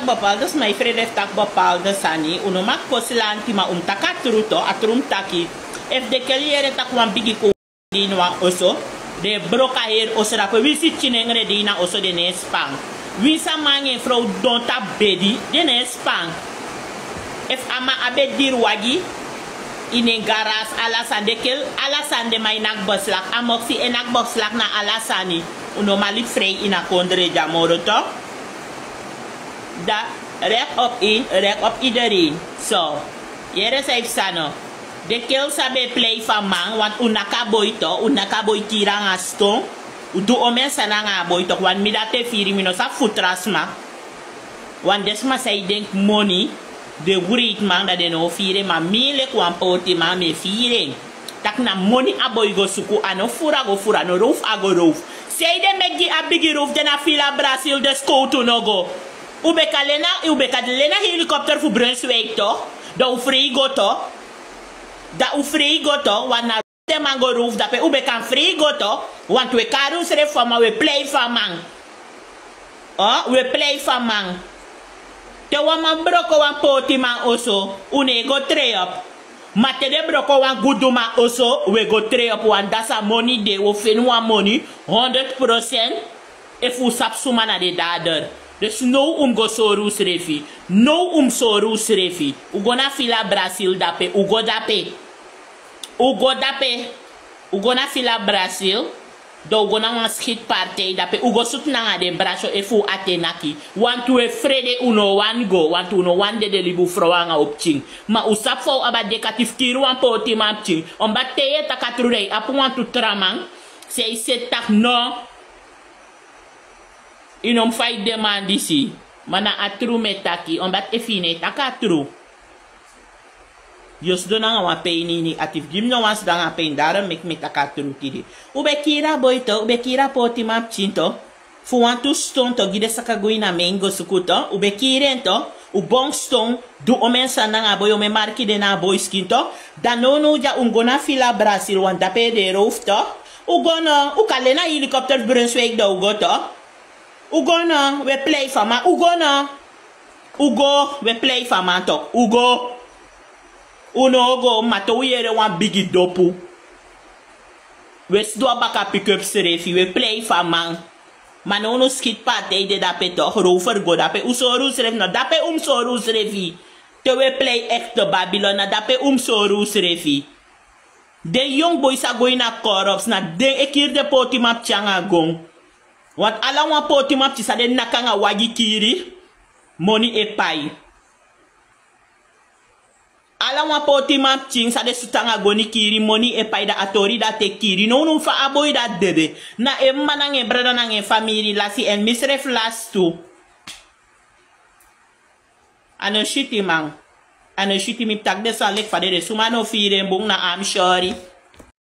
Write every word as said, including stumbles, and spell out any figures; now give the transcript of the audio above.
Bepaalde sma e frede fu taki bepaalde sani. Un no man kosi lanti, ma un mus taki a tru to, a tru mus taki. Efu den kel yere taki wan bigi kon de ini wan oso, den e broko a heri oso, dape winsi pikinengre de ini a oso den no e span. Winsi a man nanga en frow don tapu bedi, den no e span. Efu a man abi en diri wagi, ini en garage, ala sani, den kel, ala sani, den man e naki beslak. A moksi e naki beslak na ala sani. Un no man libi frei ini a kondre dya moro to. Da, rek op in, rek op idereen. So, yere san e psa no. Den kel san ben e plei fu a man, want un naki a boi to, un naki a boi kiri nanga ston. Un du omeni sani nanga a boi to, want mi dati e firi, mi no sabi fu tra sma. Want den sma san e denki moni, den wreiti man, dan den no o firi en, ma mi leki wan pootiman mi e firi en. Taki na moni a boi go suku, a no furu a go furu, a no rowfu a go rowfu. Sanede meki gi a bigi rowfu de na Villa Brasil, den skowtu no go. Un ben kan len a, un ben kan len a helikopter fu Brunswijk to, dan un frei go to. Dan un frei go to, want na den man go rowfu dape, un ben kan frei go to, want un e kari unsrefi fu a man, un e plei fu a man. O, un e plei fu a man. Te wan man broko wan pootiman oso, un no e go trei op. Ma te den broko wan guduman oso, un e go trei op, want dati a moni de, un o feni wan moni, honderd procent, efu un sabi suma na den dader. Dus now un mus go sori unsrefi. Now un mus sori unsrefi. Un go na Villa Brasil dape, un go dape. Un go dape, un go na Villa Brasil, dan un go na wan schietpartij dape, un go sutu nanga den brasyo efu un ati e naki. Want un e frede, un no wani go, want un no wani dede libi un frow nanga un pikin. Ma un sabi fa un abi a dek'ati fu kiri wan pootiman pikin. Omdat te yu e taki a tru, dan yu abi wantu tra man san e seti taki no. Yu no mus faiti den man disi. Ma na a tru mi e taki, omdat efu yu no e taki a tru, yu o sidon nanga wan pein ini yu ati fu gi mi no wan sidon nanga pein, daarom meki mi e taki a tru tide. Un ben kiri a boi to, un ben kiri a pootiman pikin to, fu wantu ston to, gi den saka go ini a mein go suku to, un ben kiri en to, un bon ston, du omeni sani nanga a boi, omeni marki de na a boi skin to. Dan nownow dya un go na Villa Brasil, want dape den e rowfu to. Un go no, un kan len na helikopter fu Brunswijk dan un go to. Un go no, un e plei fu a man, un go no. Un go, un e plei fu a man to, un go. Un no o go, ma te un yere wan bigi dopu, un e sidon a baka piki up srefi, un e plei fu a man. Ma nownow schietpartij de dape to, rover go dape, un sori unsrefi no, dape un mus sori unsrefi. Te un e plei echte Babylon, na dape un mus sori unsrefi. Den yongu boi sa go ini a korops, na den e kiri den pootiman pikin nanga gon. Want ala wan pootiman pikin san den naki nanga wagi kiri, moni e pai. Ala wan pootiman pikin san den sutu nanga goni kiri, moni e pai, dan a tori dati e kiri. Nownow fa a boi dati dede, na en m'ma nanga en brada nanga en famiri lasi, èn misrefi lasi tu. A no switi man. A no switi, mi mus taki den sani leki fa den de. Suma no firi en bun, na a mus sori.